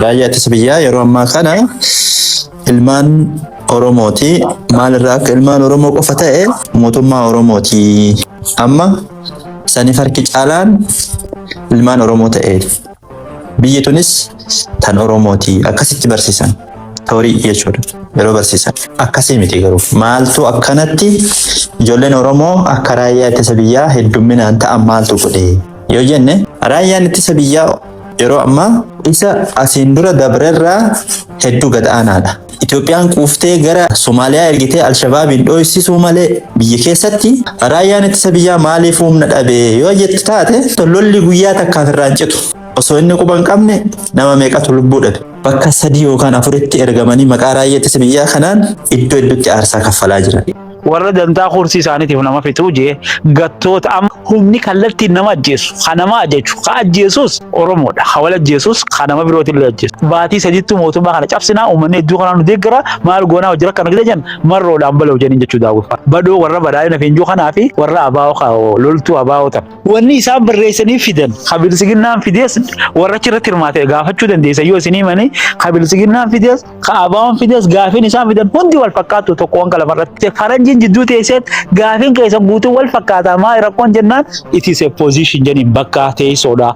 Raayyaa ittisa biyyaa yeroo ammaa kana ilmaan Oromooti. Maalirraa akka ilmaan Oromoo qofa ta'e mootummaa Oromooti. Amma saniif harki caalaan ilmaan Oromoo ta'e. Biyyi tunis tan Oromooti. Akkasitti barsiisan. Toorii jechuudha. Yeroo barsiisan. Akkasii miti garuu. Maaltu akkanatti ijoolleen Oromoo akka raayyaa ittisa biyyaa heddumminaan ta'an maaltu godhe yoo jenne, raayyaan ittisa biyyaa yeroo ammaa isa asiin dura dabrerraa hedduu gad aanaadha. Itoophiyaan quuftee gara Somaaliyaa ergitee Alshabaabiin dhooysisuu malee biyya keessatti raayyaan ittisa biyyaa maaliif humna dhabe yoo jettu taate, lolli guyyaa takkaaf irraa hin citu. Osoo inni quba hin qabne nama meeqatu lubbuu dhabe. Bakka sadii yookaan afuritti ergamanii maqaa raayyaa ittisa biyyaa kanaan iddoo iddootti aarsaa kaffalaa jiran. Warra dantaa kursii isaaniitiif nama fixuu jee gattoota. Amma humni kallattiin nama ajjeesu, ka nama ajaju, ka ajjeesus Oromoodha. Ka wal ajjeesus, ka nama birootillee ajjeesu. Baatii sadiittuu mootummaa kana cabsinaa, uummanni hedduu kanaa nu deeggara, maal goonaa hojii rakkana gida jan marroodhaan bala'u janiin jechuu daawwifa. Badoo warra badhaadhina fiinjuu kanaa fi warra abaa'oo ka loltuu abaa'oo tan. Wanni isaan barreessanii fidan ka biltsiginnaan fidees, warra achirratti hirmaate gaafachuu dandeessa yoo isin himanii, ka biltsiginnaan fidees ka abaa'oon fidees gaafiin isaan fidan hundi wal fakkaattu tokko hanga lamarratti. Faranjiin jidduu teesseet gaafiin keessan guutuu wal fakkaataa, maa rakkoon jennaan, it is a position janiin, bakka teessoodha.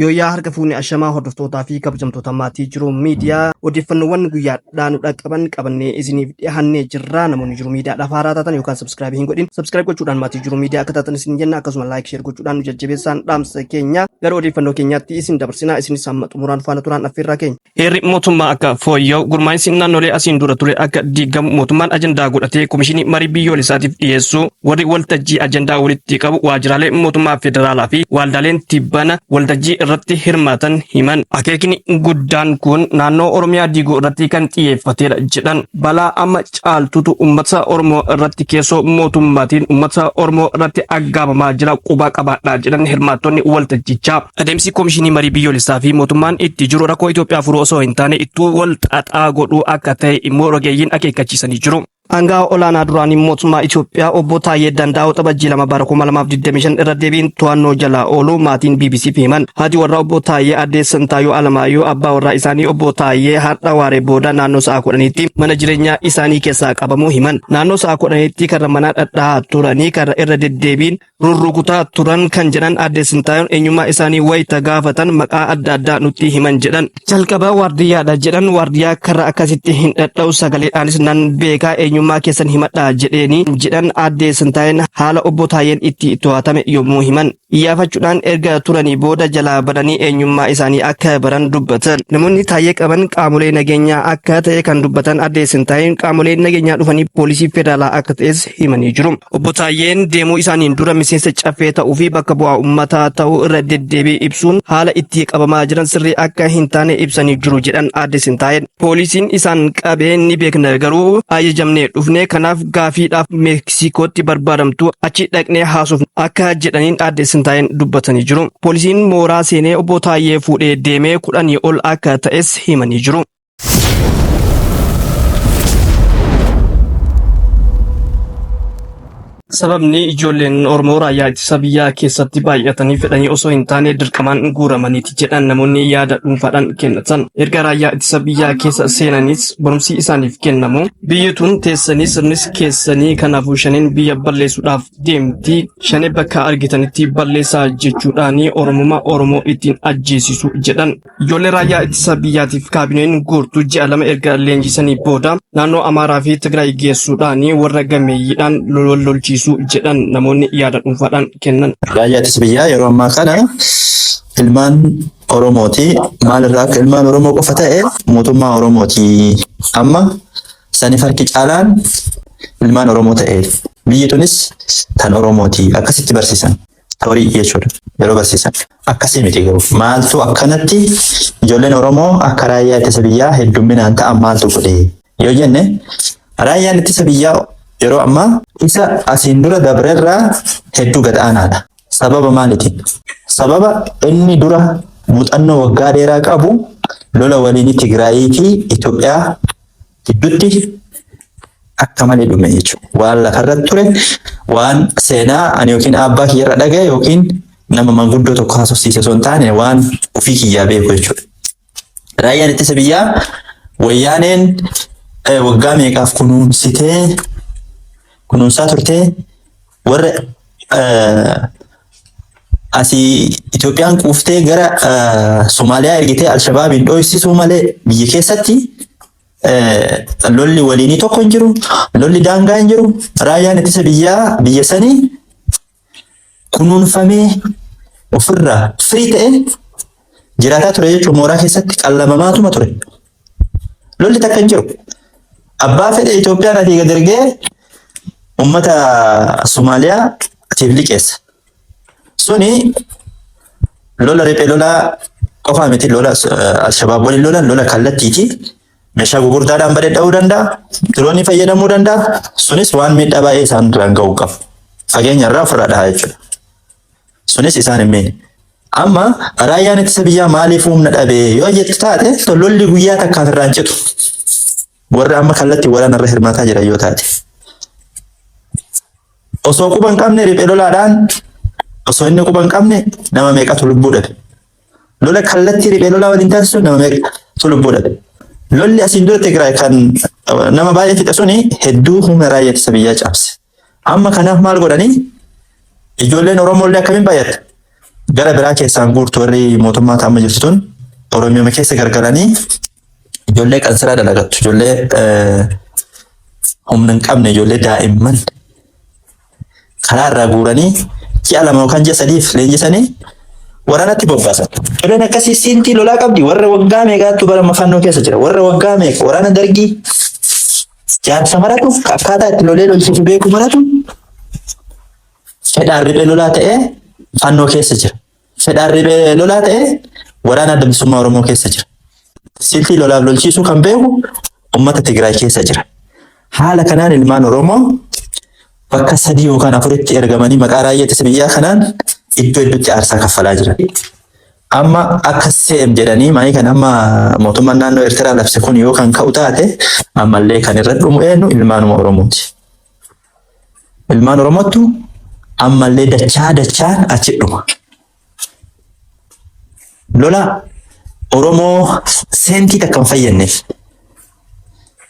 Yooyyaa, harka fuunee, ashamaa hordoftootaa fi kabajamtoota maatii Jiru Miidiyaa, odeeffannoowwan guyyaadhaa nu dhaqqaban qabannee isiniif dhihannee jirra. Namoonni Jiru Miidiyaadhaaf haaraa taatan yookaan subscribe hin godhin, subscribe gochuudhaan maatii Jiru Miidiyaa akka taatan isin jenna. Akkasuma like, share gochuudhaan nu jajjabeessaan dhaamsa keenya. Gara odeeffannoo keenyaatti isin dabarsinaa, isinis hamma xumuraan faana turaan affeerraa keenya. Heerri mootummaa akka fooyya'u, gurmaa'insi naannolee asiin dura ture akka diigamu mootummaan ajandaa godhatee komishinii marii biyyoolessaatiif dhiyeessuu warri waltajjii ajandaa walitti qabu waajjiraalee mootummaa federaalaa fi waaldaaleen tibbana waltajjii irratti hirmaatan himan. Akeekni guddaan kun naannoo Oromiyaa diiguu irratti kan xiyyeeffatedha jedhan. Balaa amma caaltutu uummata Oromoo irratti keessoo mootummaatiin uummata Oromoo irratti aggaamamaa jira, quba qabaadhaa jedhan hirmaattonni waltajjichaa. Adeemsi komishinii marii biyyoolessaa fi mootummaan itti jiru rakkoo Itoophiyaa furuu osoo hin taane ittuu wal xaxaa godhuu akka ta'e immoo rogeeyyiin akeekkachiisanii jiru. Aangawa olaanaa duraanii mootummaa Itoophiyaa obbo Taayyee Danda'aa Waxabajjii 2 bara 2025 irra deebiin to'annoo jala ooluu maatiin BBCf himan. Haati warraa obbo Taayyee aadde Sintaayyoo Alamaayyoo abbaa warraa isaanii obbo Taayyee har'a waaree booda naannoo sa'a 10tti mana jireenyaa isaanii keessaa qabamuu himan. Naannoo sa'a 10tti karra manaa dhadhahaa turanii karra irra deddeebiin rurrukutaa turan kan jedhan aadde Sintaayoon, eenyummaa isaanii wayita gaafatan maqaa adda addaa nutti himan jedhan. Jalqaba waardiyyaadha jedhan, waardiyyaa karra akkasitti hin dhadha'u, sagaleedhaanis nan beekaa, eenyummaa keessan himadhaa jedheeni jedhan aadde Sintaayoon haala obbo Taayyeen itti to'atame yommuu himan. Iyyaafachuudhaan erga turanii booda jalaa badanii eenyummaa isaanii akka baran dubbatan. Namoonni Taayyee qaban qaamolee nageenyaa akka ta'e kan dubbatan aadde Sintaayoon, qaamolee nageenyaa dhufanii poolisii federaalaa akka ta'es himanii jiru. Obbo Taayyeen deemuu isaaniin dura miseensa caffee ta'uu fi bakka bu'aa uummataa ta'uu irra deddeebii ibsuun haala itti qabamaa jiran sirrii akka hin taane ibsanii jiru jedhan aadde Sintaayeen. Poolisiin isaan qabee ni beekna, garuu ajajamnee dhufne, kanaaf gaafiidhaaf Meeksikootti barbaadamtu, achi dhaqnee haasofna akka jedhaniin aadde Sintaayeen dubbatanii jiru. Poolisiin mooraa seenee obbo Taayyee fuudhee deemee 10 ol akka ta'es himanii jiru. Sababni ijoolleen Oromoo raayyaa ittisa biyyaa keessatti baay'atanii fedhanii osoo hin taane dirqamaan guuramaniiti jedhan namoonni yaada dhuunfaadhaan kennatan. Erga raayyaa ittisa biyyaa keessa seenanis barumsi isaaniif kennamu. Biyyi tun teessanii, sirnis keessanii, kanaafuu shaneen biyya balleessuudhaaf deemti. Shanee bakka argitanitti balleessaa jechuudhaan Oromummaa Oromoo ittiin ajjeesisu jedhan. Ijoollee raayyaa ittisa biyyaatiif kaabineen guurtu ji'a 2 erga leenjisanii booda naannoo Amaaraa fi Tigraay geessuudhaan warra gameeyyiidhaan wal lolchiisu jedhan namoonni yaada dhuunfaadhaan kennan. Raayyaa ittisa biyyaa yeroo ammaa kana ilmaan Oromooti. Maalirraa akka ilmaan Oromoo qofa ta'e mootummaa Oromooti. Amma saniif harki caalaan ilmaan Oromoo ta'e. Biyyi tunis tan Oromooti. Akkasitti barsiisan. Toorii jechuudha. Yeroo barsiisan. Akkasii miti garuu. Maaltu akkanatti ijoolleen Oromoo akka raayyaa ittisa biyyaa heddumminaan ta'an maaltu godhe yoo jenne, raayyaan ittisa biyyaa yeroo ammaa isa asiin dura dabrerraa hedduu gad aanaadha. Sababa maaliitiin? Sababa inni dura muuxannoo waggaa dheeraa qabu lola waliinii Tigraayii fi Itoophiyaa gidduutti Akka malee dhume jechuudha. Waan lafarra ture, waan seenaa ani yookiin abbaa kiyyarra dhagaye yookiin nama manguddoo tokko haasofsiise osoo hin taane, waan ofii kiyyaa beeku jechuudha. Raayyaan ittisa biyyaa wayyaaneen waggaa meeqaaf kunuunsitee kunuunsaa turtee, warra asii Itoophiyaan quuftee gara Somaaliyaa ergitee Alshabaabiin dho'isisuu malee, biyya keessatti lolli waliinii tokko hin jiru, lolli daangaa hin jiru. Raayyaan ittisa biyyaa biyya sanii kunuunfamee ofirraa firii ta'e jiraataa ture jechuun mooraa keessatti qallamamaatuma ture. Lolli takka hin jiru. Abbaa fedhe Itoophiyaan asii gad ergee uummata Somaaliyaa tiif liqeessa. Suni lola riphee lolaa qofaa miti, lola Alshabaab waliin lolan lola kallattiiti. Meeshaa gugurdaadhaan badee dha'uu danda'a. Diroonii fayyadamuu danda'a. Sunis waan miidhaa baay'ee isaan irraan ga'uu qabu. Fageenya irraa ofirraa dhahaa jechuudha. Sunis isaan hin miine. Amma raayyaan ittisa biyyaa maaliif humna dhabee yoo jettu taate, lolli guyyaa takkaaf irraa hin citu. Warra amma kallattii waraana irra hirmaataa jiran yoo taate. Osoo quba hin qabne riphee lolaadhaan, osoo inni quba hin qabne nama meeqatu lubbuu dhabe? Lola kallattii riphee lolaa waliin taasisu nama meeqatu lubbuu dhabe? Lolli asiin dura Tigraay kan nama baay'ee fixe suni hedduu humna raayyaa ittisa biyyaa cabse. Amma kanaaf maal godhanii, ijoolleen Oromoo illee akkamiin baay'atte? Gara biraa keessaan guurtu, warri mootummaa amma jirtu tun Oromiyaa keessa gargalanii ijoollee qansiraa dalagattu, ijoollee humna hin qabne, ijoollee daa'imman karaa irraa guuranii ji'a 2 yookaan ji'a 3f leenjisanii waraanatti bobbaasan. Ijoolleen akkasii siintii lolaa qabdi. Warra waggaa meeqaattu bara fannoo keessa jira. Warra waggaa meeqa waraana Dargii jaarsa maratu, akkaataa itti lolee lolchiisu beeku maratu fedhaan riphee lolaa ta'ee fannoo keessa jira. Fedhaan riphee lolaa ta'ee waraana Adda Bilisummaa Oromoo keessa jira. Siltii lolaaf lolchiisuu kan beeku uummata Tigraay keessa jira. Haala kanaan ilmaan Oromoo bakka sadii yookaan afuritti ergamanii maqaa raayyaa ittisa biyyaa kanaan iddoo iddootti aarsaa kaffalaa jiran. Amma akka seem jedhanii maayii kan amma mootummaan naannoo Eertiraa labse kun yoo kan ka'u taate, ammallee kan irra dhumu eenyu? Ilmaanuma Oromooti. Ilmaan Oromootu ammallee dachaa dachaan achi dhuma. Lola Oromoo seentii takka hin fayyadneef.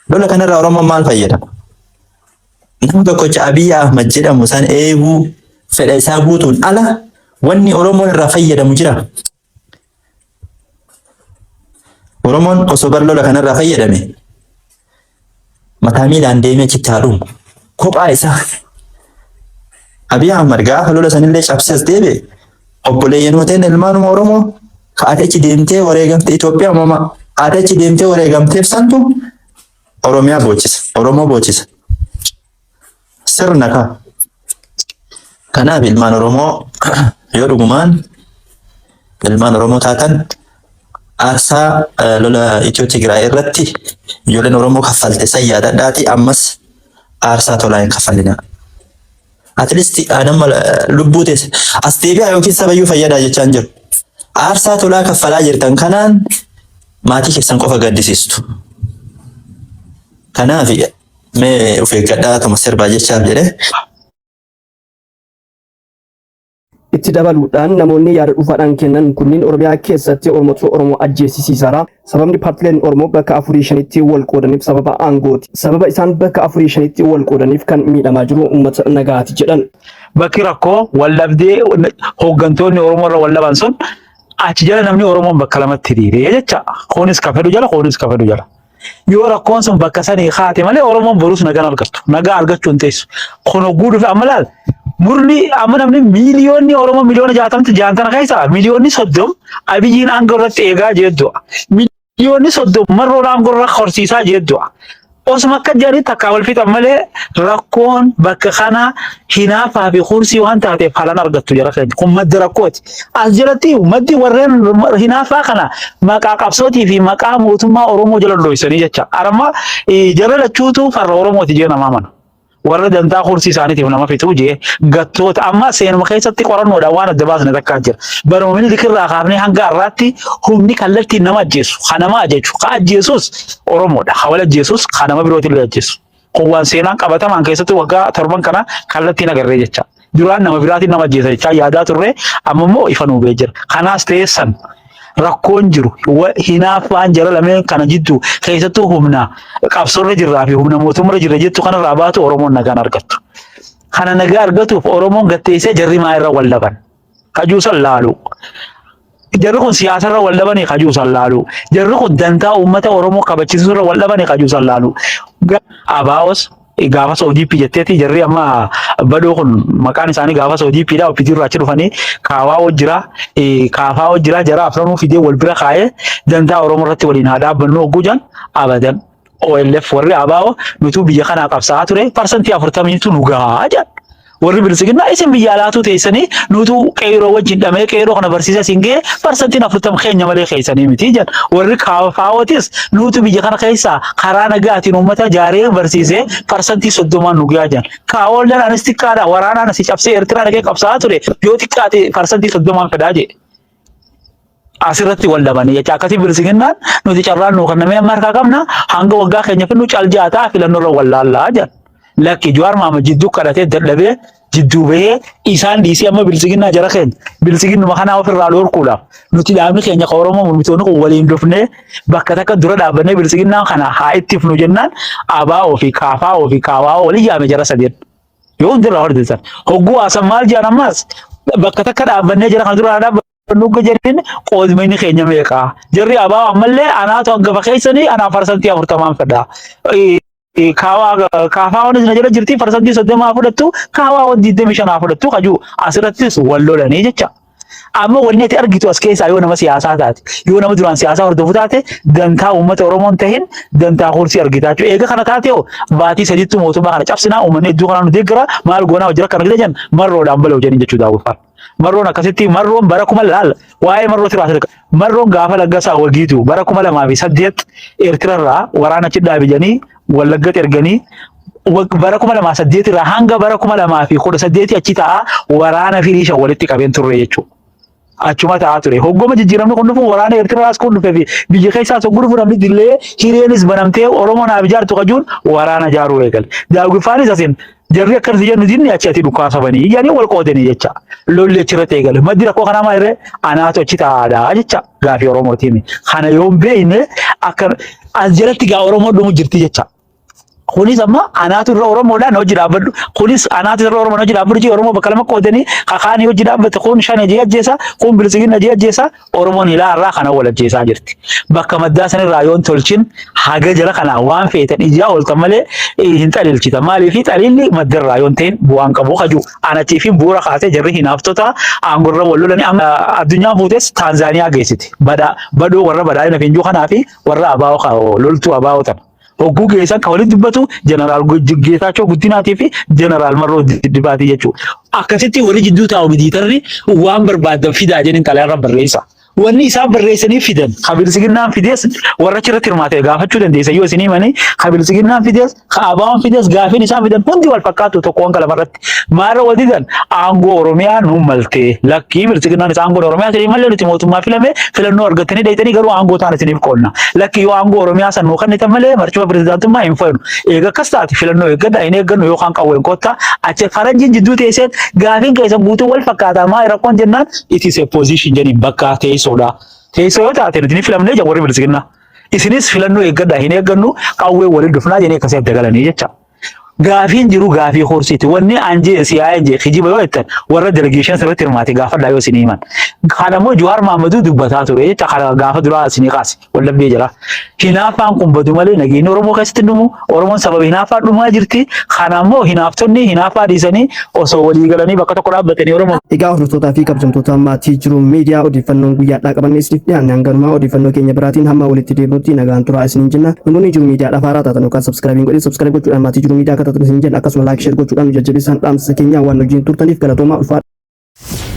Lola kanarraa Oromoon maal fayyadama? Nama tokkicha Abiy Ahmad jedhamu san eeguu, fedha isaa guutuun ala wanni Oromoon irraa fayyadamu jira? Oromoon osoo bar lola kanarraa fayyadame, mataa miilaan deemee achitti haa dhumu. Kophaa isaa. Abiy Ahmad gaafa lola sanillee cabsee as deebi'e, obboleeyyan ta'een ilmaanuma Oromoo ka ati achi deemtee wareegamte, Itoophiyaa mama ati achi deemtee wareegamteef santu Oromiyaa boochisa. Oromoo boochisa. Sirna ka. Kanaaf ilmaan Oromoo, yoo dhugumaan ilmaan Oromoo taatan, aarsaa lola Itiyoo Tigraay irratti ijoolleen Oromoo kaffalte san yaadadhaati, ammas aarsaa tolaa hin kaffalinaa. At least nama lubbuu teesse as deebi'aa yookiin sabayyuu fayyadaa jechaa hin jiru. Aarsaa tolaa kaffalaa jirtan kanaan maatii keessan qofa gaddisiistu. Kanaaf mee of eeggadhaa tuma sirbaa jechaaf jedhee. Itti dabaluudhaan namoonni yaada dhuunfaadhaan kennan kunniin, Oromiyaa keessatti Oromootu Oromoo ajjeesisiisaara. Sababni paartileen Oromoo bakka afurii shanitti wal qoodaniif sababa aangooti. Sababa isaan bakka afurii shanitti wal qoodaniif kan miidhamaa jiru uummata nagaati jedhan. Bakki rakkoo wal dhabdee hooggantoonni Oromoo irra wal dhaban sun achi jala namni Oromoon bakka lamatti hiriiree jecha. Kunis ka fedhu jala, kunis ka fedhu jala. Yoo rakkoon sun bakka sanii kaate malee, Oromoon borus nagaan argattu. Nagaa argachuu hin teessu. Kun hogguu dhufe amma laal. Murni amma namni miiliyoonni Oromoo miliyoona 60tti jaantana keessaa miliyoonni 30 Abiyyiin aangoo irratti eegaa jedhu. Miliyoonni 30 marroon aangoo irra horsiisaa jedhu. Osuma akka jedhanii takkaa wal fixan malee, rakkoon bakka kana hinaafaa fi kursii waan taateef halan argattu jara keenya. Kun madda rakkooti. As jalatti maddi warreen hinaafaa kana maqaa qabsootii fi maqaa mootummaa Oromoo jala dhoysanii jecha. Arama jara lachuutu farra Oromooti jee namaa mana. Warra dantaa kursii isaaniitiif nama fixuu jee gattoota amma seenuma keessatti qorannoodhaan waan adda baasne takkaa jira. Baruma Minilik irraa kaafnee hanga har'aatti humni kallattiin nama ajjeesu, ka nama ajaju, ka ajjeesus Oromoodha. Ka wal ajjeesus, ka nama birootillee ajjeesu. Kun waan seenaan qabatamaan keessattuu waggaa torban kana kallattiin agarree jecha. Duraan nama biraatiin nama ajjeesa jechaa yaadaa turre, amma immoo ifa nuu ba'ee jira. Kanaas ta'ee san rakkoon jiru hinaaffaan jara lameen kana jidduu keessattuu humna qabsoorra jirraa fi humna mootummarra jirra jettu kanarraa baatu Oromoon nagaan argattu. Kana nagaa argatuuf Oromoon gatteessee jarri maa irra wal dhaban? Kajuu san laalu. Jarri kun siyaasarra wal dhabanii kajuu san laalu. Jarri kun dantaa uummata Oromoo kabachiisuurra wal dhabanii kajuu san laalu. ABOs gaafas ODP jetteeti, jarri amma badoo kun maqaan isaanii gaafas ODP dha. OPD irraa achi dhufanii KFO jira, KFO jira. Jara afranuu fidee wal bira kaa'ee dantaa Oromoo irratti waliin haa dhaabbannu hogguu jan abadan. OLF warri ABO nutuu biyya kanaa qabsaa'aa ture, 40%tu nu gahaa jedhan. Warri Biltsiginnaa isin biyya alaatuu teessanii nutuu qeeroo wajjin dhamee qeeroo kana barsiisa isin ga'e, 40% keenya malee keessanii miti jedhan. Warri KFOtis nutu biyya kana keessaa karaa nagaatiin uummata jaaree barsiisee 30%n nu gahaa jedhan. Kaawolleen anis xiqqaadha, waraanaan asii cabsee Eertiraa dhaqee qabsaa'aa ture, yoo xiqqaate 30%n fedhaa jedhe. Asirratti wal dhabanii jecha. Akkasii Biltsiginnaan nuti carraan nuu kennamee amma harkaa qabna, hanga waggaa keenya finnu cal jaataa filannoo irra wal laallaa jedhan. Lakki, Jawaar Mahamad jidduu kadhatee dadhabee jidduu bahee isaan dhiisee amma Biltsiginnaa jara keenya Biltsiginnuma kanaa ofirraa dhorkuudhaaf nuti dhaabni keenya ka Oromoo mormitoonni kun waliin dhufnee bakka takka dura dhaabbannee Biltsiginnaa kana haa ittifnu jennaan ABO fi KFO fi KWO walii yaame jara sadeen. Yoo hundirraa hordoftan. Hogguu haasan maal jedhan? Ammas bakka takka dhaabbannee jara kana dura dhaabbannu hogga jedhin qoodmini keenya meeqa? Jarri ABO ammallee anaatu hangafa keessanii, anaa 40%n fedha. KFOnis na jala jirti, 30% fudhattu, KWOn 25 fudhattu kajuu asirrattis wal lolanii jecha. Amma wanni ati argitu as keessaa, yoo nama siyaasaa taate, yoo nama duraan siyaasaa hordofu taate, dantaa uummata Oromoon tahin dantaa kursii argitaa jechuudha. Eega kana taate hoo baatii 3tti mootummaa kana cabsinaa, uummanni hedduu kanaa nu deeggara, maal goonaa hojii akkana gida jan marroodhaan bala'u jedhin jechuudha daawwifaan. Marroon akkasitti marroon bara kuma laal waa'ee marroo tiraa marroon gaafa Laggasaa Wagiitu bara 2008 Eertirarraa waraana achi dhaabe jedhanii Wallaggatti erganii, bara 2008 irraa hanga bara 2018 achi ta'a waraana firii shan walitti qabeen turre jechuudha. Achuma ta'aa ture. Hoggoma jijjiiramni kun dhufu waraana Eertiraas kun dhufee fi biyya keessaas hogguu dhufu namni dillee hireenis banamtee Oromoo naaf ijaartu kajuun waraana ijaaruu eegale. Daawwiffaanis asiin jarri akkanatti jennu dinni achi ati dhukaasabanii jedhanii wal qoodanii jecha. Lolli achirratti eegale. Maddi rakkoo kanaa maal irree anaatu achi taa'aadha jecha gaafii Oromootiin. Kana yoo hin beekne akka as jalatti gaa Oromoo dhumu jirti jecha. Kunis amma anaatu irra Oromoodhaan hojii dhaabbadhu. Kunis anaatu irra Oromoodhaan hojii dhaabbadhu jee Oromoo bakka lama qoodanii kakaanii hojii dhaabbate, kun shane jee ajjeesa, kun Biltsiginna jee ajjeesa. Oromoon ilaa irraa kana wal ajjeesaa jirti. Bakka maddaa sanirraa yoon tolchin haga jala kanaa waan feetan ijaa ooltan malee hin xaliilchita. Maaliif xaliilli maddarraa yoon ta'in bu'aan qabu kaju. Anachii fi bu'uura kaasee jarri hinaaftota aangorra wal lolanii amma addunyaan fuutes Taanzaaniyaa geessiti. Badaa badoo warra badhaadhina finjuu kanaa fi warra ABO loltuu ABO tana. Hogguu geessan kan walitti dubbatu Jeneraal Geetaachoo Guddinaatii fi Jeneraal Marroo Dibbaatii jechuudha. Akkasitti warri jidduu taa'u midiitarri waan barbaadan fidaa jedhin xalayaarra barreessa. Wanni isaan barreessanii fidan ka Biltsiginnaan fidees warra achirratti hirmaate gaafachuu dandeessa yoo isin himanii, ka Biltsiginnaan fidees ka ABOn fidees gaafiin isaan fidan hundi wal fakkaatu tokko hanga lamarratti. Maarra wal didan? Aangoo Oromiyaa nu maltee. Lakkii, Biltsiginnaan isa aangoon Oromiyaa isinii malee, nuti mootummaa filame filannoo argattanii dheeyxanii, garuu aangoo taan isiniif qoonna. Lakki, yoo aangoo Oromiyaa san nuu kennitan malee marcuma pirezidaantummaa hin feenu. Eega akkas taate filannoo eeggadha, hin eeggannu yookaan qawween kottaa. Achi faranjiin jidduu teesseen gaafiin keessan guutuu wal fakkaataa maa rakkoon jennaan, it is a position jedhaniin, bakka teessoodha. Teessoo yoo taate nuti ni filamnee jedha warri Biltsiginnaa. Isinis filannoo eeggadha, hin eeggannu, qawwee waliin dhufnaa jedhanii akkasii adda galanii jecha. Gaafiin jiru gaafii horsiiti. Wanni an jee siyaa'een jee kijiba yoo jettan warra delegation sirriitti hirmaate gaafadhaa yoo isin himan. Kana immoo Jawaar Mahammaduu dubbataa ture jecha, kana gaafa duraa isinii kaase wallabdee jira. Hinaaffaan kun badu malee nageenyi Oromoo keessatti dhumu, Oromoon sababa hinaaffaa dhumaa jirti. Kana immoo hinaaftonni hinaaffaa dhiisanii osoo walii galanii bakka tokko dhaabbatanii Oromoo Egaa hordoftootaa fi kabajamtoota maatii Jiru Miidiyaa, odeeffannoon guyyaadhaa qabannee isiniif dhiyaanne hanganumaa. Odeeffannoo keenya biraatiin hamma walitti deebinutti nagaan turaa isiniin jenna. Namoonni Jiru Miidiyaadhaaf haaraa taatan yookaan subscribe hin godhin, subscribe gochuudhaan maatii Jiru Miidiyaa akka taatan isiniin jenna. Akkasuma like, share gochuudhaan nu jajjabeessaan dhaamsa keenya. Waan wajjin turtaniif galatoomaa, ulfaadha.